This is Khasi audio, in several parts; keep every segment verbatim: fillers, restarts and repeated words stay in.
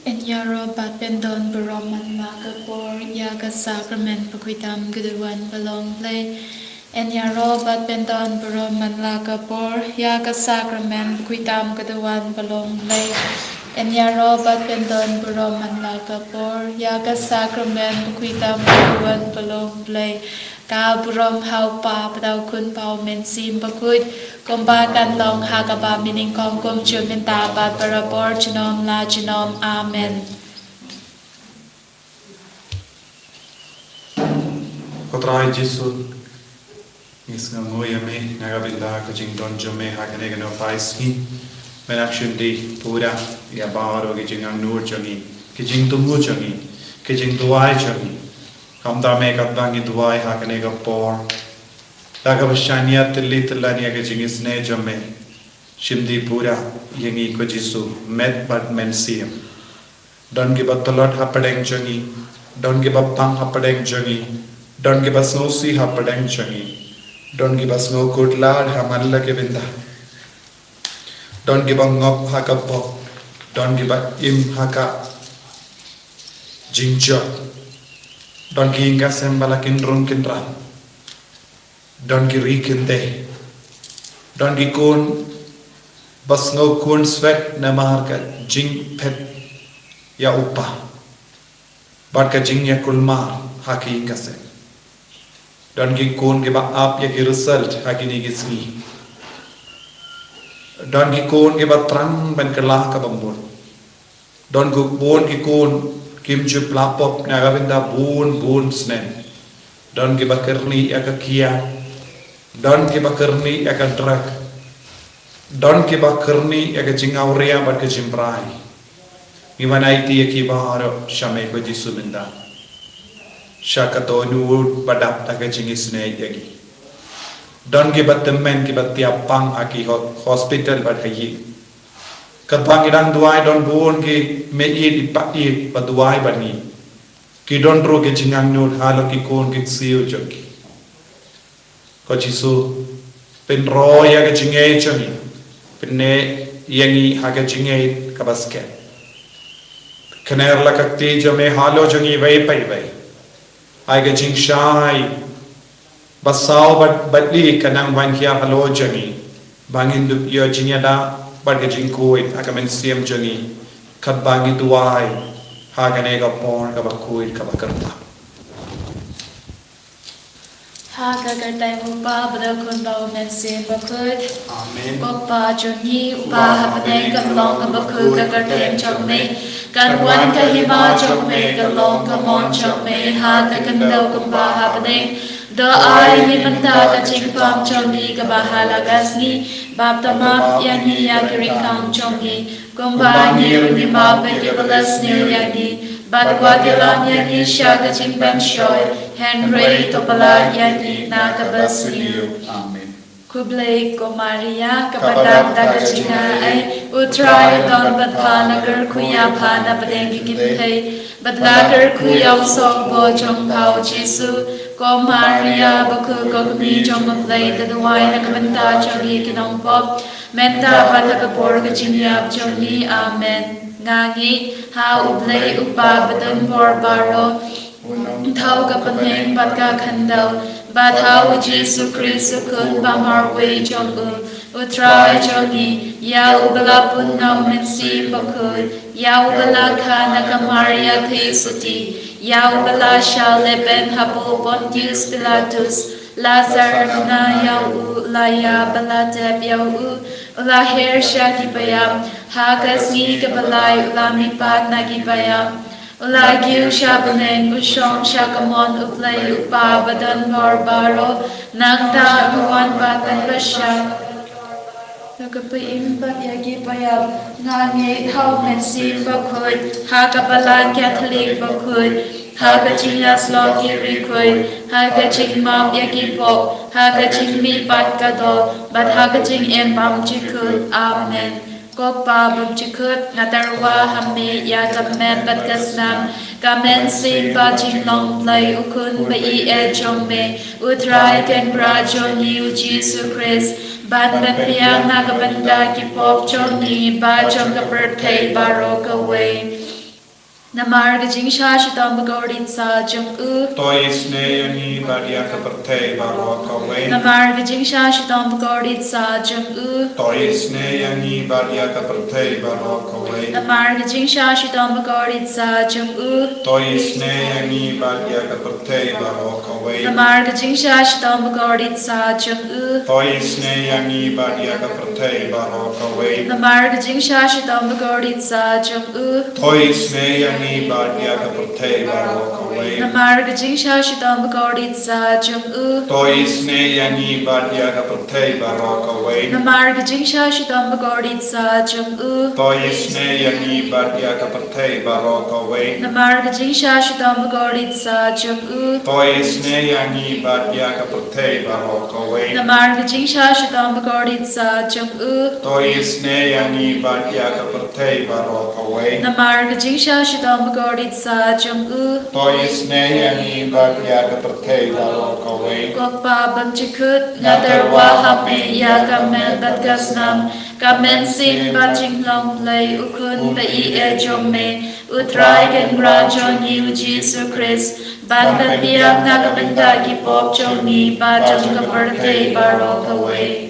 Yn ïaroh bad pyndon burom man la ka por ïa ka sakramen bakhuid tam ka duwan ba long Blei. Yn ïaroh bad pyndon burom man la ka por ïa ka sakramen bakhuid tam ka duwan ba long Blei. Yn ïaroh bad pyndon burom man la ka por ïa ka sakramen bakhuid tam ka duwan ba long Blei. Ka burom ha u Pa bad ha u Khun bad ha u Mynsiem Bakhuid, kumba kan long ha kaba mynnyngkong, kumjuh mynta bad barabor, junom la junom. Amen. Ko Trai Jisu, ngi sngewnguh ïa me na ka bynta ka jingdon jong me ha kane ka nongpai sngi. Men ap shim dih pura ïa baroh ki jingangnud jong ngi, ki jingthmu jong ngi, ki jingduwai jong ngi. Kumta me katba ngi duwai ha kane ka por, da kaba shaniah tylli tyllan ïa ka jingisynei jong me, shim dih pura ïa ngi ko Jisu, met bad mynsiem. Don kiba tlot hapdeng jong ngi, don kiba pang hapdeng jong ngi, don kiba sngewsih hapdeng jong ngi, don kiba sngew khuslai ha man la ki bynta. Don kiba ngop ha ka pop, don kiba im ha ka jingjop. Don ki ïing ki sem ba la kynrung kynrang. Don ki ri kyntien. Don ki khun ba sngew khun swet namar ka jingphet ïa u pa bad ka jingïakulmar ha ki ïing ki sem. Don ki khun kiba ap ïa ki result ha kine ki sngi. Don ki khun kiba thrang ban kylla kaba mut. Don ki bun ki khun kim ju pla pop na ka bynta bun bun snem. Don kiba kyrni ïa ka khia. Don kiba kyrni ïa ka drug. Don kiba kyrni ïa ka jingawria bad ka jingbrai. Ngi wan aiti ïa ki baroh sha me ko Jisu mynta, sha ka dohnud ba dap da ka jingisynei ïa ki. Don kiba tymmen kiba tiap pang ha ki ho-, hospital bad ha ïing. Katba ngi dang duwai don bun ki mei ïeit, i pa ïeit ba duwai bad ngi. Ki don ruh ki jingangnud halor ki khun ki ksiew jong ki. Ko Jisu, pynroi ïa ka jingngeit jong ngi, pynneh ïa ngi ha ka jingngeit kaba skhem. Kner la ka kti jong me halor jong ngi iwei pa iwei. Ai ka jingshai ba saw bad, bad li ka nang ban hiar halor jong ngi, ba ngin dup ïoh jingïada bad ka jingkhuid ha ka mynsiem jong ngi, katba ngi duwai ha kane ka por kaba khuid kaba kyrpang. Ha ka kyrteng u Pa bad u Khun bad u Mynsiem Bakhuid. Amen. Ko Pa jong ngi uba ha bneng, kan long kaba khuid ka kyrteng jong me. Kan wan ka hima jong me, kan long ka mon jong me ha ka khyndew kumba ha bneng. Da ai ngi mynta ka jingpang jong ngi kaba ha la ka sngi. Baptize ïa ngi ïa ki ringkang jong ngi, kumba ngi ruh ngi map ïa kiba la sniew ïa ngi. Bad wat ïalam ïa ngi sha ka jingpynshoi, hynrei to pyllait ïa ngi na kaba sniew. Amen. Khublei ko Maria, kaba dap da ka jingaiei, u Trai u don bad pha, na kyrkhu ïa pha na pdeng ki kynthei, bad na kyrkhu ïa u sohbor jong pha u Jisu. Ko Maria bakhuid, ko kmie jong u Blei, to duwai na ka bynta jong ngi ki nongpop, mynta bad ha ka por ka jingïap jong ngi. Amen. Nga ngeit ha u Blei u Pa badonbor baroh, u nongthaw ka bneng bad ka khyndew, bad ha u Jisu Khrist u Khun ba marwei jong u, u Trai jong ngi, ïa uba la pun na u Mynsiem Bakhuid, ïa uba la kha na ka Maria theisotti, ïa uba la shah lehbeiñ hapoh Pontius Pilatus, la syrkhap ïa u, la ïap bad la tep ïa u, u la her sha ki paidbah, ha ka sngi kaba lai u la mihpat na ki paidbah, u la kiew sha bneng, u shong sha ka mon u Blei u Pa badonbor baroh, nangta un wan pat ban bishar ïa ka pyrthei bad ïa ki paidbah. Nga ngeit ha u Mynsiem Bakhuid, ha ka Balang Katholik bakhuid, ha ka jingïasyllok ki riewkhuid, ha ka jingmap ïa ki pop, ha ka jingmihpat ka doh, bad ha ka jingim bymjukut. Amen. Ko Pa bymjukut, nga tyrwa ha me ïa ka met bad ka snam, ka mynsiem bad jinglong Blei u Khun ba ïeit jong me, u Trai Kynrad jong ngi u Jisu Khrist, ban pynbiang na ka bynta ki pop jong ngi bad jong ka pyrthei baroh kawei. Namar ka jingshah shitom bakordit satia jong u. To isynei ïa ngi bad ïa ka pyrthei baroh kawei. Namar ka jingshah shitom bakordit satia jong u. To isynei ïa ngi bad ïa ka pyrthei baroh kawei. Namar ka jingshah shitom bakordit satia jong u. To isynei ïa ngi bad ïa ka pyrthei baroh kawei. Namar ka jingshah shitom bakordit satia jong u. To isynei ïa ngi bad ïa ka pyrthei baroh kawei. Namar ka jingshah shitom bakordit satia jong u. To isynei ïa ngi bad ïa ka pyrthei baroh kawei. Namar ka jingshah shitom bakordit satia jong u. To isynei ïa ngi bad ïa ka pyrthei baroh kawei. Namar ka jingshah shitom bakordit satia jong u. To isynei ïa ngi bad ïa ka pyrthei baroh kawei. Namar ka jingshah shitom bakordit satia jong u. To isynei ïa ngi bad ïa ka pyrthei baroh kawei. Namar ka jingshah shitom bakordit satia jong u. To isynei ïa ngi bad ïa ka pyrthei baroh kawei. Namar ka jingshah shitom bakordit satia jong u. To isynei ïa ngi bad ïa ka pyrthei baroh kawei. Ko Kpa bymjukut, nga tyrwa ha me ïa ka met bad ka snam, ka mynsiem bad jinglong Blei, U Khun ba ïeit jong me, U Trai Kynrad jong ngi U Jisu Khrist, ban pynbiang na ka bynta ki pop jong ngi bad jong ka pyrthei baroh kawei.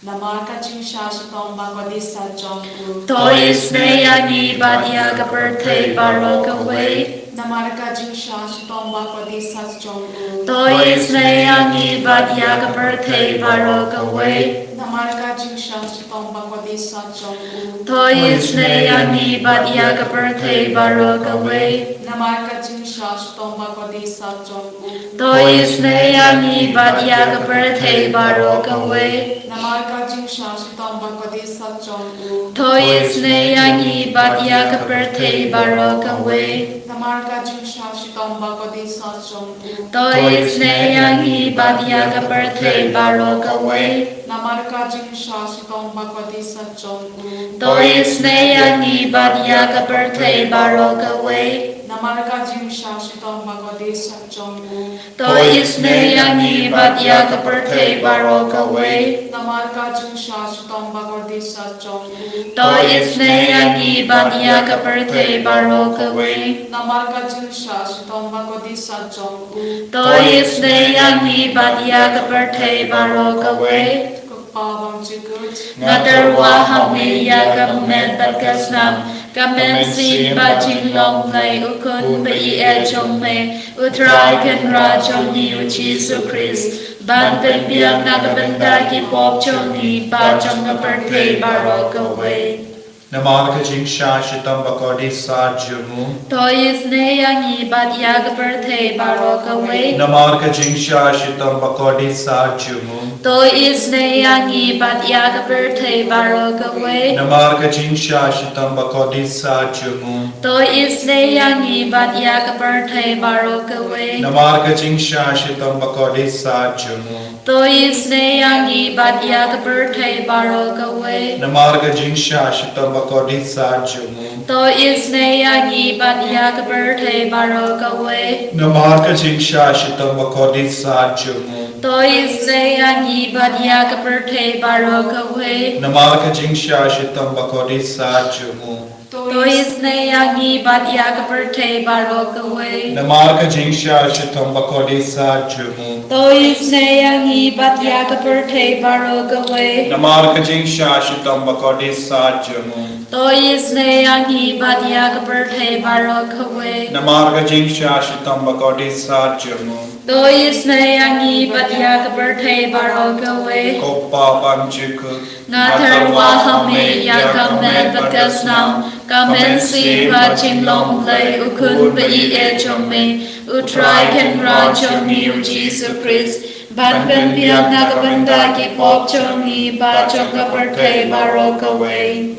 Namar ka jingshah shitom bakordit satia jong u. To isynei ïa ngi bad ïa ka pyrthei baroh kawei. Namar ka jingshah shitom bakordit satia jong u. To isynei ïa ngi bad ïa ka pyrthei baroh kawei. Namar ka jingshah shitom bakordit satia jong u. To isynei ïa ngi bad ïa ka pyrthei baroh kawei. Namar ka jingshah shitom bakordit satia jong u. To isynei ïa ngi bad ïa ka pyrthei baroh kawei. Namar ka jingshah shitom bakordit satia jong u. To isynei ïa ngi bad ïa ka pyrthei baroh kawei. Namar ka jingshah shitom bakordit satia jong u. To isynei ïa ngi bad ïa ka pyrthei baroh kawei. Namar ka jingshah shitom bakordit satia jong u. To isynei ïa ngi bad ïa ka pyrthei baroh kawei. Namar ka jingshah shitom bakordit satia jong u. To isynei ïa ngi bad ïa ka pyrthei baroh kawei. Namar ka jingshah shitom bakordit satia jong u. To isynei ïa ngi bad ïa ka pyrthei baroh kawei. Namar ka jingshah shitom bakordit satia jong u. To isynei ïa ngi bad ïa ka pyrthei baroh kawei. Ko Kpa bymjukut, nga tyrwa ha me ïa ka met bad ka snam, ka mynsiem bad jinglong Blei, U Khun ba ïeit jong me, U Trai Kynrad jong ngi U Jisu Khrist, ban pynbiang na ka bynta ki pop jong ngi bad jong ka pyrthei baroh kawei. Namar ka jingshah shitom bakordit satia jong u. To isynei ïa ngi bad ïa ka pyrthei baroh kawei. Namar ka jingshah shitom bakordit satia jong u. To isynei ïa ngi bad ïa ka pyrthei baroh kawei. Namar ka jingshah shitom bakordit satia jong u. To isynei ïa ngi bad ïa ka pyrthei baroh kawei. Namar ka jingshah shitom bakordit satia jong u. To isynei ïa ngi bad ïa ka pyrthei baroh kawei. Namar ka jingshah shitom bakordit satia jong u. To isynei ïa ngi bad ïa ka pyrthei baroh kawei. Namar ka jingshah shitom bakordit satia jong u. To isynei ïa ngi bad ïa ka pyrthei baroh kawei. Namar ka jingshah shitom bakordit satia jong u. To isynei ïa ngi bad ïa ka pyrthei baroh kawei. Namar ka jingshah shitom bakordit satia jong u. To isynei ïa ngi bad ïa ka pyrthei baroh kawei. Namar ka jingshah shitom bakordit satia jong u. To isynei ïa ngi bad ïa ka pyrthei baroh kawei. Namar ka jingshah shitom bakordit satia jong u. To isynei ïa ngi bad ïa ka pyrthei baroh kawei. Ko Kpa bymjukut, nga tyrwa ha me ïa ka met bad ka snam, ka mynsiem bad jinglong Blei, U Khun ba ïeit jong me, U Trai Kynrad jong ngi U Jisu Khrist, ban pynbiang na ka bynta ki pop jong ngi bad jong ka pyrthei baroh kawei.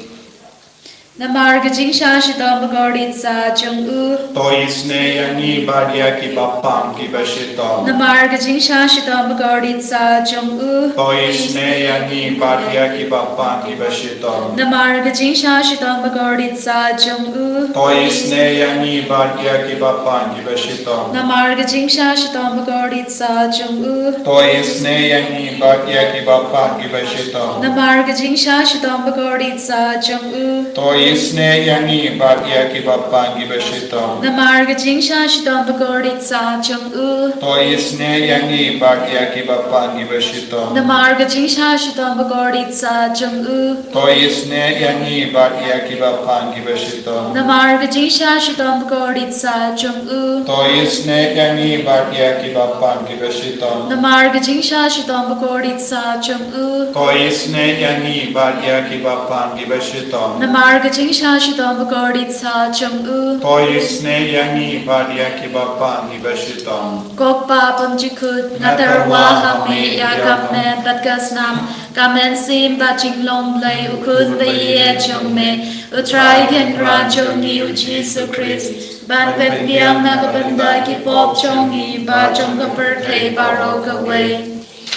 Namar ka jingshah shitom bakordit satia jong u. To isynei ïa ngi bad ïa kiba pang kiba shitom. Namar ka jingshah shitom bakordit satia jong u. To isynei ïa ngi bad ïa kiba pang kiba shitom. Namar ka jingshah shitom bakordit satia jong u. To isynei ïa ngi bad ïa kiba pang kiba shitom. Namar ka jingshah shitom bakordit satia jong u. To isynei ïa ngi bad ïa kiba pang kiba shitom. Namar ka jingshah shitom bakordit satia jong u. To Isynei ïa ngi bad ïa kiba pang kiba shitom. Namar ka jingshah shitom bakordit sah jong u. To isynei ïa ngi bad ïa kiba pang kiba shitom. Namar ka jingshah shitom bakordit sah jong u. To isynei ïa ngi bad ïa kiba pang kiba shitom. Namar ka jingshah shitom bakordit sah jong u. To isynei ïa ngi bad ïa kiba pang kiba shitom. Namar ka jingshah shitom bakordit sah jong u. To isynei ïa ngi bad ïa kiba pang kiba shitom. Namar ka jingshah shitom bakordit sah jong u. To isynei ïa ngi bad ïa kiba pang kiba shitom. Ko Kpa bymjukut, nga tyrwa ha me ïa ka met bad ka snam, ka mynsiem bad jinglong Blei u Khun ba ïeit jong me, U Trai Kynrad jong ngi U Jisu Khrist, ban pynbiang na ka bynta ki pop jong ngi bad jong ka pyrthei baroh kawei.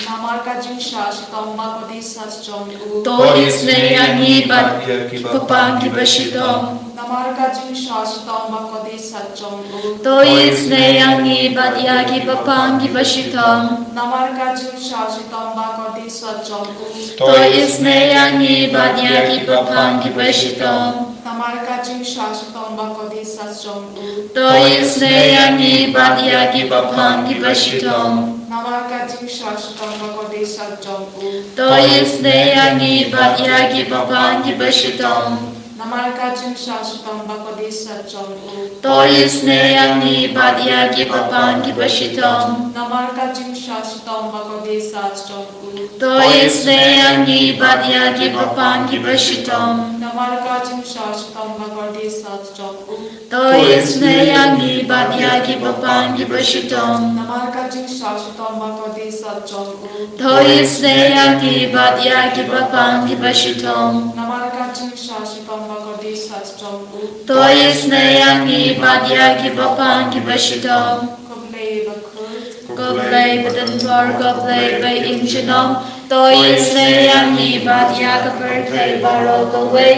Namar ka jingshah shitom bakordit sah jong u. To isynei ïa ngi bad ïa kiba pang kiba shitom. Namar ka jingshah shitom bakordit sah jong u. To isynei ïa ngi bad ïa kiba pang kiba shitom. Namar ka jingshah shitom bakordit sah jong u. To isynei ïa ngi bad ïa kiba pang kiba shitom. Namar ka jingshah shitom bakordit sah jong u. To isynei ïa ngi bad ïa kiba pang kiba shitom. Namar ka jingshah shitom bakordit sah jong u. To isynei ïa ngi bad ïa kiba pang kiba shitom. Namar ka jingshah shitom bakordit sah jong u. To isynei ïa ngi bad ïa kiba pang kiba shitom. Namar ka jingshah shitom bakordit sah jong u. To isynei ïa ngi bad ïa kiba pang kiba shitom. Namar ka jingshah shitom bakordit sah jong u. To isynei ïa ngi bad ïa kiba pang kiba shitom. Namar ka jingshah shitom bakordit sah jong u. To isynei ïa ngi bad ïa kiba pang kiba shitom. Namar ka jingshah shitom bakordit sah jong u. To isynei ïa ngi bad ïa kiba pang kiba shitom. Ko Blei bakhuid. Ko Blei badonbor, ko Blei ba im junom. To isynei ïa ngi bad ïa ka pyrthei baroh kawei.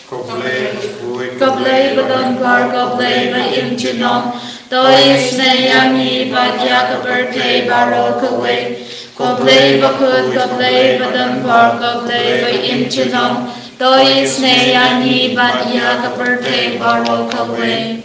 Ko Blei bakhuid. Ko Blei badonbor, ko Blei ba im junom. To isynei ïa ngi bad ïa ka pyrthei baroh kawei. Ko Blei bakhuid, ko Blei badonbor, ko Blei ba im junom. To isynei ïa ngi bad ïa ka pyrthei baroh kawei.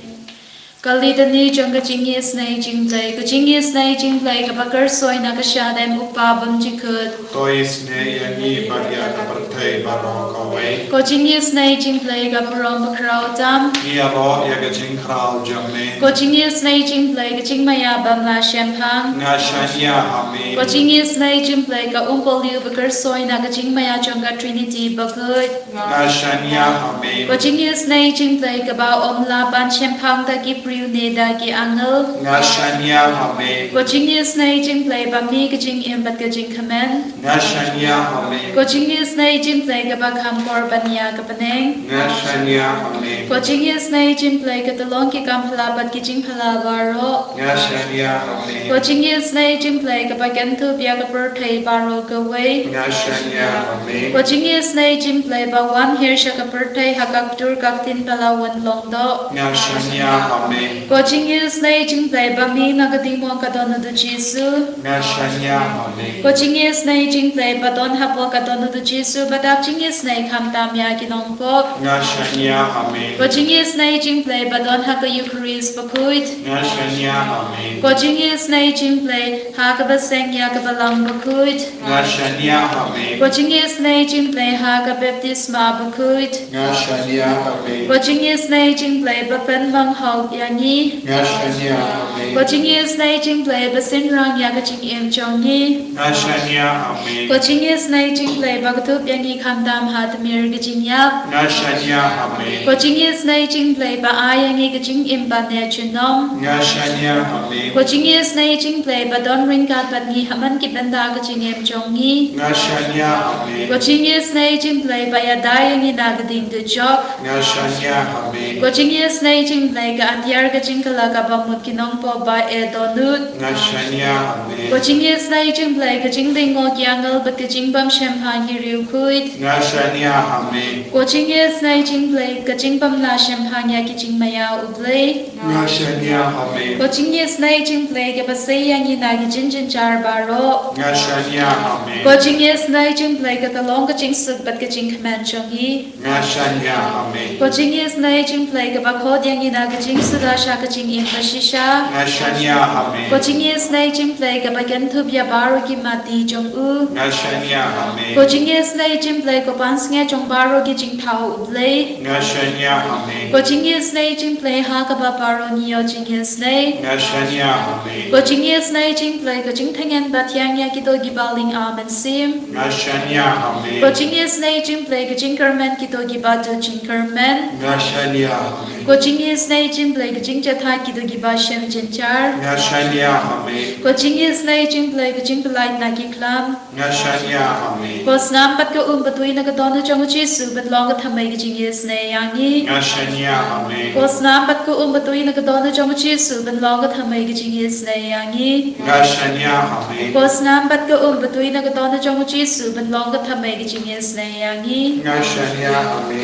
Ka Litany jong ka jingisynei jong U Blei. Ka jingisynei jong U Blei kaba kyrsoi na ka shadem U Kpa bymjukut. To isynei ïa ngi bad ïa ka pyrthei baroh kawei. Ka jingisynei jong U Blei ka burom bakhraw tam. Ïaroh ïa ka jingkhraw jong me. Ka jingisynei jong U Blei ka jingmaïa bym lah shemphang. Nga shaniah ha me. Ka jingisynei jong U Blei ka umpohliew ba kyrsoi na ka jingmaïa jong ka Trinity bakhuid. Nga shaniah ha me. Ka jingisynei jong U Blei kaba ym lah ban shemphang da ki briew ne da ki angel. Nga shaniah ha me. Ka jingisynei jong U Blei ba mih ka jingim bad ka jingkmen. Nga shaniah ha me. Ka jingisynei jong U Blei kaba kham kor ban ïa ka bneng. Nga shaniah ha me. Ka jingisynei jong U Blei ka tyllong ki kam phylla bad ki jingphylla baroh. Nga shaniah ha me. Ka jingisynei jong U Blei kaba kynthup ïa ka pyrthei baroh kawei. Nga shaniah ha me. Ka jingisynei jong U Blei ba wan hiar sha ka pyrthei ha ka ktur ka ktien pala wan long doh. Nga shaniah ha me. Ka jingisynei jong U Blei ba mih na ka dingmut ka don u Jisu. Nga shaniah ha me. Ka jingisynei jong U Blei ba don hapoh ka don u Jisu ba dap jingisynei khamtam ïa ki nongpop. Nga shaniah ha me. Ka jingisynei jong U Blei ba don ha ka Eucharist bakhuid. Nga shaniah ha me. Ka jingisynei jong U Blei ha kaba seng ïa ka Balang bakhuid. Nga shaniah ha me. Ka jingisynei jong U Blei ha ka baptisma bakhuid. Nga shaniah ha me. Ka jingisynei jong U Blei ba pynmong hok ïa ngi. Nga shaniah ha me. Ka jingisynei jong U Blei ba synran ïa ka jingim jong ngi. Nga shaniah ha me. Ka jingisynei jong U Blei ba kdup ïa ngi khamtam ha tmier ka jingïap. Nga shaniah ha me. Ka jingisynei jong U Blei ba ai ïa ngi ka jingim ba neh junom. Nga shaniah ha me. Ka jingisynei jong U Blei ba don ryngkat bad ngi ha man ki bynta ka jingim jong ngi. Nga shaniah ha me. Ka jingisynei jong U Blei ba ïada ïa ngi na ka ding dujok. Nga shaniah ha me. Ka jingisynei jong U Blei ka atiar Ka jingkylla kaba mut ki nongpop ba e dohnud. Nga shaniah ha me. Ko jingïasnei jong U Blei, ka jingdeng o ki angel bad ka jingbymshemphang ki riewkhuid. Nga shaniah ha me. Ko jingïasnei jong U Blei, ka jingbymlah shemphang ïa ki jingmaïa U Blei. Nga shaniah ha me. Ko jingïasnei jong U Blei, kaba sei ïa ngi na ki jingjynjar baroh. Nga shaniah ha me. Ko jingïasnei jong U Blei, kaba long ka jingsuk bad ka jingkmen jong ngi. Nga shaniah ha me. Ko jingïasnei jong U Blei, kaba khot ïa ngi na ka jingsuda sha ka jingim bashisha. Nga shaniah ha me. Ko jingïasnei jong U Blei, kaba kynthup ïa baroh ki matti jong u. Nga shaniah ha me. Ko jingïasnei jong U Blei, ko pansngiat jong baroh ki jingthaw U Blei. Nga shaniah ha me. Ko jingïasnei jong U Blei, ha kaba baroh ngi ïoh jingïasnei. Nga shaniah ha me. Ko jingïasnei jong U Blei, ko jingthngan ba thiang ïa kito kiba lyngkhuh mynsiem. Nga shaniah ha me. Ko jingïasnei jong U Blei, ka jingkyrmen kito kiba duh jingkyrmen. Nga shaniah ha me. Ko jingïasnei jong U Blei, ka jingjahthait kito kiba shem jynjar. Nga shaniah ha me. Ko jingïasnei jong U Blei, ka jingpyllait na ki khlam. Nga shaniah ha me. Ko snam bad ka um ba tui na ka dohnud jong U Jisu, ban long ka thymmei ka jingïasnei ïa ngi. Nga shaniah ha me. Ko snam bad ka um ba tui na ka dohnud jong U Jisu, ban long ka thymmei ka jingïasnei ïa ngi. Nga shaniah ha me. Ko snam bad ka um ba tui na ka dohnud jong U Jisu, ban long ka thymmei ka jingïasnei ïa ngi. Nga shaniah ha me.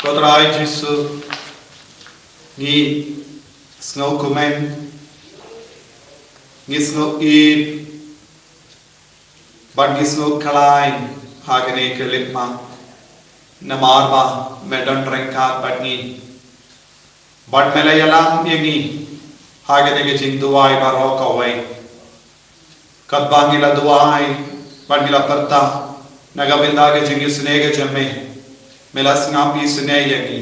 Ko Trai Jisu, ngi sngewkmen, ngi sngewïeit, bad ngi sngewkhlaiñ ha kane ka lipmat. Namar ba me don ryngkat bad ngi, bad me la ïalam ïa ngi ha kane ka jingduwai baroh kawei. Katba ngi la duwai bad ngi la pyrta na ka bynta ka jingisynei ka jong me, me la sngap isynei ïa ngi.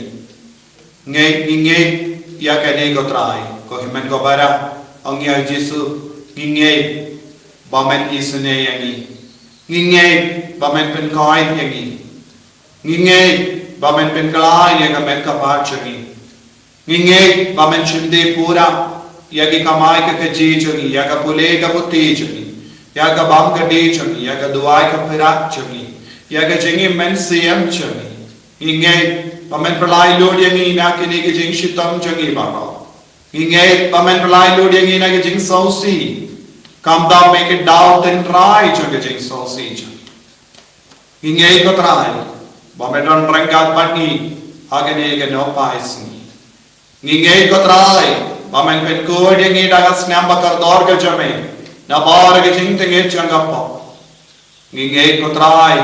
Ngi, ngi ngeit ïa kane, ko Trai. Ko Hynmen ko Para, ong ïa U Jisu, ngi ngeit ba men isynei ïa ngi. Ngi ngeit ba men pynkhiah ïa ngi. Ngi ngeit ba men pynkhlaiñ ïa ka met ka phad jong ngi. Ngi ngeit ba men shim dih pura ïa ki kamai ka kajih jong ngi, ïa ka pule ka puthi jong ngi, ïa ka bam ka dih jong ngi, ïa ka duwai ka phirat jong ngi, ïa ka jingim mynsiem jong ngi. Ngi ngeit ba men pynlait lut ïa ngi na kine ki jingshitom jong ngi baroh. Ngi ngeit ba men pynlait lut ïa ngi na ki jingsngewsih, khamtam ïa ki daw tynrai jong ki jingsngewsih jong ngi. Ngi ngeit, ko Trai, ba men don ryngkat bad ngi ha kane ka nohpait sngi. Ngi ngeit, ko Trai, ba men pynkhuid ïa ngi da ka snem ba kordor ka jong me, na bynta ka jingtngit jong ka pop. Ngi ngeit, ko Trai,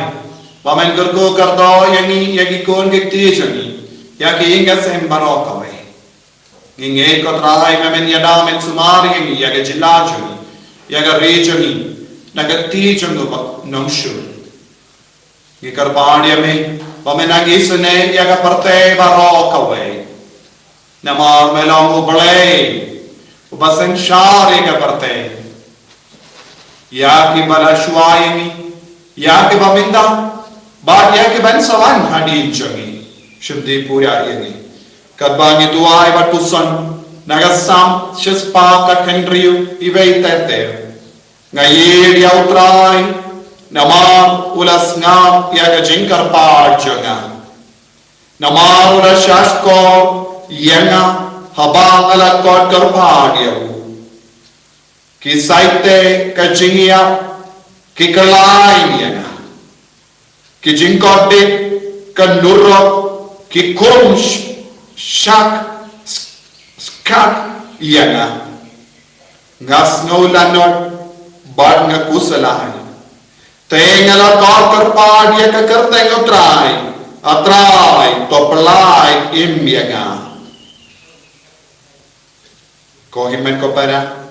ba men kyrkhu kyrdoh ïa ngi, ïa ki khun ki kti jong ngi, ïa ki ïing ki sem baroh kawei. Ngi ngeit, ko Trai, ba men ïada, men sumar ïa ngi, ïa ka jylla jong ngi, ïa ka ri jong ngi, na ka kti jong u Nongshun. Ngi kyrpad ïa me ba men nang isynei ïa ka pyrthei baroh kawei. Namar me long U Blei uba synshar ïa ka pyrthei. Ïa kiba la shuwa ïa ngi, ïa kiba mynta, bad ïa kiban sa wan hadien jong ngi, shim dih pura ïa ngi. Katba ngi duwai bad puson na ka Salm shispah khathynriew, iwei ter ter. Nga ïeit ïa U Trai, namar u la sngap ïa ka jingkyrpad jong nga. Namar u la shahshkor ïa nga haba nga la khot kyrpad ïa u. Ki saite ka jingïap ki kyllaiñ ïa nga. Ki jingkordit ka nurok ki khum sh-, shak s-, skat ïa nga. Nga sngew lanot bad nga khuslai. Te nga la khot kyrpad ïa ka kyrteng U Trai, A Trai, to pyllait im ïa nga. Ko hynmen ko para,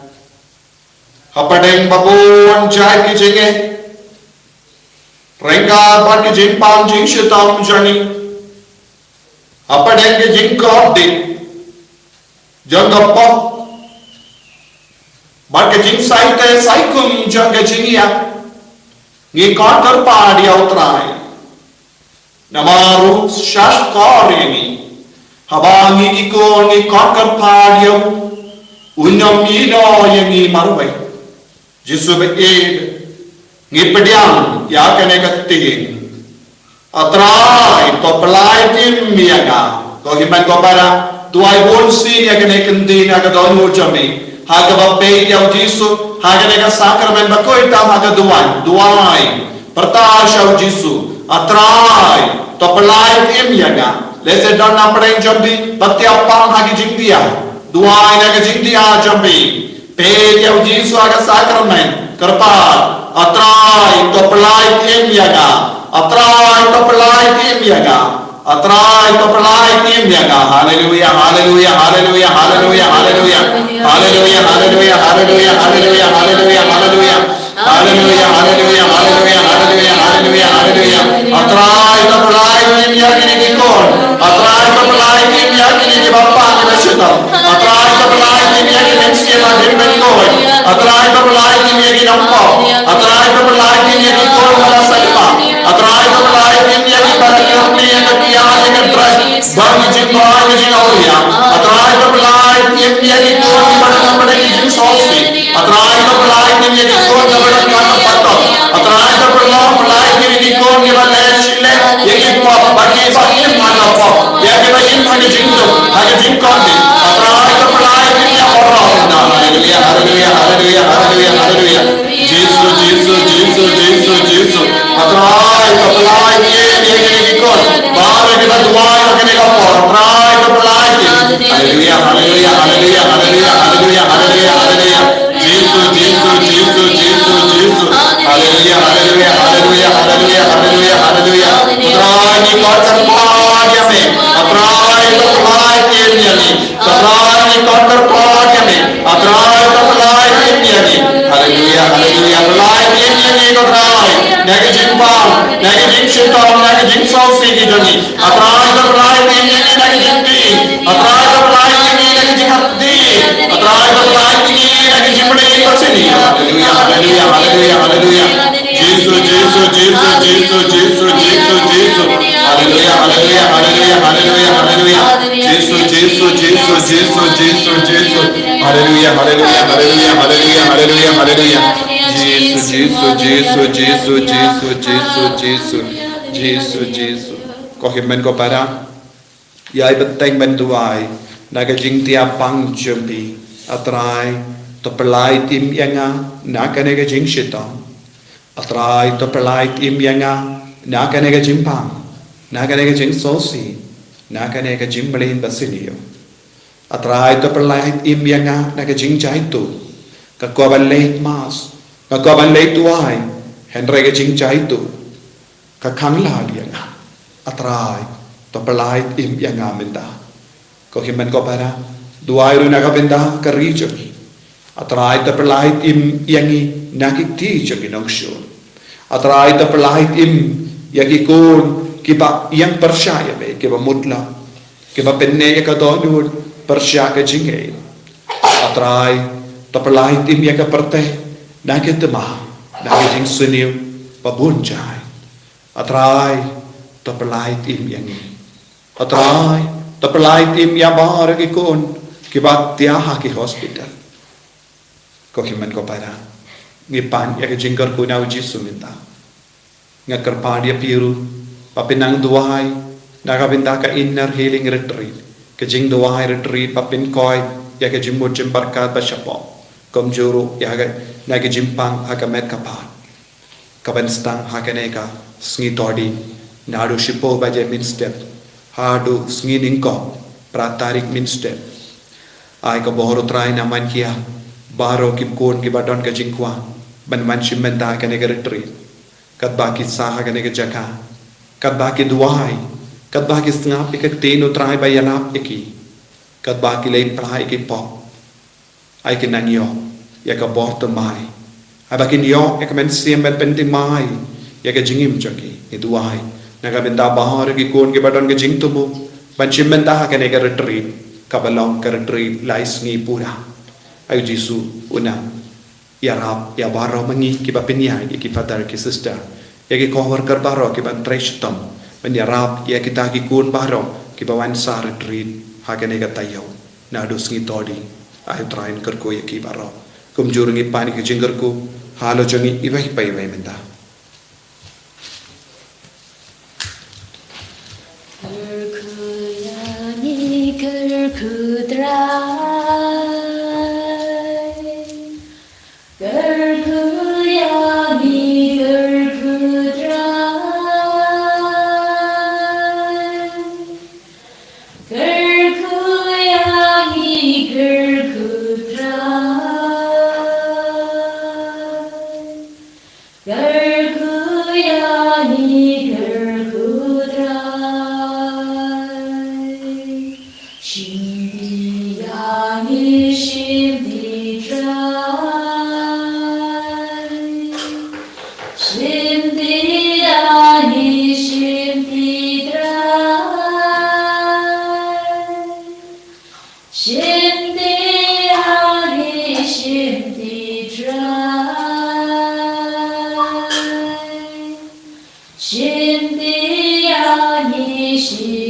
hapdeng ba bun jait ki jingeh, ryngkat bad ki jingpang jingshitom jong ngi, hapdeng ki jingkordit jong ka pop bad ki jingsaite saikum jong ka jingïap, ngi khot kyrpad ïa U Trai. Namar u shahshkor ïa ngi. Haba ngi ki khun ngi khot kyrpad ïa u, un ym ïehnoh ïa ngi marwei. Jisu ba ïeit, ngi pdiang ïa kane ka ktien. A Trai, to pyllait im ïa nga. Ko hynmen ko para, Duwai bun sien ïa kane ka ktien ha ka dohnud jong phi. Ha kaba peit ïa u Jisu ha kane ka sakramen ba khuid tam ha ka duwai. Duwai, pyrta sha u Jisu, A Trai, to pyllait im ïa nga. Lehse don na pdeng jong phi ba thiah pang ha ka jingthiah. Duwai na ka jingthiah jong phi. Peit ïa u Jisu ha ka sakramen. Kyrpad, A Trai, to pyllait im ïa nga. A Trai, to pyllait im ïa nga. A Trai, to pyllait im ïa nga. Haleluya, haleluya, haleluya, haleluya, haleluya. Haleluya, haleluya, haleluya, haleluya, haleluya, haleluya. Haleluya, haleluya, haleluya, haleluya, haleluya, haleluya. A Trai, to pyllait im ïa kine ki khun. A Trai, to pyllait im ïa kine kiba pang kiba shitom. A Trai, to pyllait im ïa ki mynsiem hadien ban khuid. A Trai, to pyllait im ïa ki nongpop. A Trai, to pyllait im ïa ki khun ba la saitjaiñ. A Trai, to pyllait im ïa kiba la kyrpad ïa ka kiad ïa ka dress ban ki jingduwai ki jingawria. A Trai, to pyllait im ïa ki khun kiba don ha pdeng ki jingsngewsih. A Trai, to pyllait im ïa ki khun kiba don ha ka pateng. A Trai, to pyllait, pyllait im ïa ki khun kiba leh shi leh ïa ki pop, ba kiba im ha ka pop, ïa kiba im ha ka jingduk, ha ka jingkordit. A Trai, to pyllait im ïa baroh. Haleluya, haleluya, haleluya, haleluya, haleluya. Jisu, Jisu, Jisu, Jisu, Jisu. A Trai, to pyllait im ïa kine ki khun baroh kiba duwai ha kane ka por. A Trai, to pyllait im. Haleluya, haleluya, haleluya, haleluya, haleluya, haleluya, haleluya. Jisu, Jisu, Jisu, Jisu, Jisu. Haleluya, haleluya, haleluya, haleluya, haleluya, haleluya. A Trai, ngi khot kyrpad ïa me. A Trai, to pyllait im ïa ngi. A Trai, ngi khot kyrpad ïa me. A Trai, to pyllait im ïa ngi. Haleluya, haleluya. Pyllait im ïa ngi, ko Trai. Na ki jingpang, na ki jingshitom, na ki jingsngewsih ki jong ngi. A Trai, to pyllait im ïa ngi na ki jingtih. A Trai, to pyllait im ïa ngi na ki jinghap dih. A Trai, to pyllait im ïa ngi na ki jingmlien basniew. Haleluya, haleluya, haleluya, haleluya. Jisu, Jisu, Jisu, Jisu, Jisu, Jisu, Jisu. Haleluya, haleluya, haleluya, haleluya, haleluya. Jisu, Jisu, Jisu, Jisu, Jisu, Jisu. Haleluya, haleluya, haleluya, haleluya, haleluya, haleluya. Jisu, Jisu, Jisu, Jisu, Jisu, Jisu, Jisu. Jisu, Jisu. Ko hynmen ko para. Ïai bteng ban duwai na ka jingthiah pang jong phi. A Trai, to pyllait im ïa nga na kane ka jingshitom. A Trai, to pyllait im ïa nga na kane ka jingpang, na kane ka jingsngewsih, na kane ka jingmlien basniew. A Trai, to pyllait im ïa nga na ka jingjaitu. Ka kwah ban leit mass, ka kwah ban leit duwai, hynrei ka jingjaitu ka khanglad ïa nga. A Trai, to pyllait im ïa nga mynta. Ko hynmen ko para, duwai ruh na ka bynta ka ri jong ngi. A Trai, to pyllait im ïa ngi na ki kti jong ki nongshun. A Trai, to pyllait im ïa ki khun kiba ïeng pyrshah ïa me, kiba mut la, kiba pynneh ïa ka dohnud pyrshah ka jingeh. A Trai, to pyllait im ïa ka pyrthei na ki thma, na ki jingsniew ba bun jait. A Trai, to pyllait im ïa ngi. A Trai, to pyllait im ïa baroh ki khun kiba thiah ha ki hospital. Ko hynmen ko para, ngi pan ïa ka jingkyrkhu na u Jisu mynta. Nga kyrpad ïa phi ruh ba phin nang duwai na ka bynta ka Inner Healing Retreat, ka jingduwai retreat ba phin koit ïa ka jingmut jingpyrkhat ba shapoh, kumjuh ruh ïa ka, na ka jingpang ha ka met ka phad. Ka ban sdang ha kane ka sngi Thohdieng, naduh shiphew baje mynstep haduh sngi Nyngkong, phra tarik mynstep. Ai ka bor u Trai na man ki ïa baroh ki khun kiba don ka jingkwah ban wan shim bynta ha kane ka retreat. Katba ki sah ha kane ka jaka, katba ki duwai, katba ki sngap ïa ka ktien u Trai ba ïarap ïa ki, katba ki leit phla ïa ki pop, ai kin nang ïoh ïa ka bor thymmai, ai ba kin ïoh ïa ka mynsiem ban pynthymmai ïa ka jingim jong ki. Ngi duwai na ka bynta baroh ki khun kiba don ka jingthmu ban shim bynta ha kane ka retreat, kaba long ka retreat lai sngi pura. Ai u Jisu un nang ïarap ïa baroh ma ngi kiba pynïaid, ïa ki father ki sister, ïa ki co-worker baroh kiban trei shitom ban ïarap ïa kita ki khun baroh kiba wan sah retreat ha kane ka taïew. Naduh sngi Thohdieng, ai u Trai un kyrkhu ïa ki baroh. Kumjuh ruh ngi pan ïa ka jingkyrkhu halor jong ngi iwei pa iwei mynta. Kyrkhu Trai. Kyrkhu ïa ngi, kyrkhu Trai. Kyrkhu ïa ngi, kyrkhu Trai. Kyrkhu ïa ngi, kyrkhu Trai. Shim ti ïa ngi, shim ti Trai. Shim ti ïa ngi, shim ti Trai. Shim ti ïa ngi, shim ti Trai. Shim ti ïa ngi, shim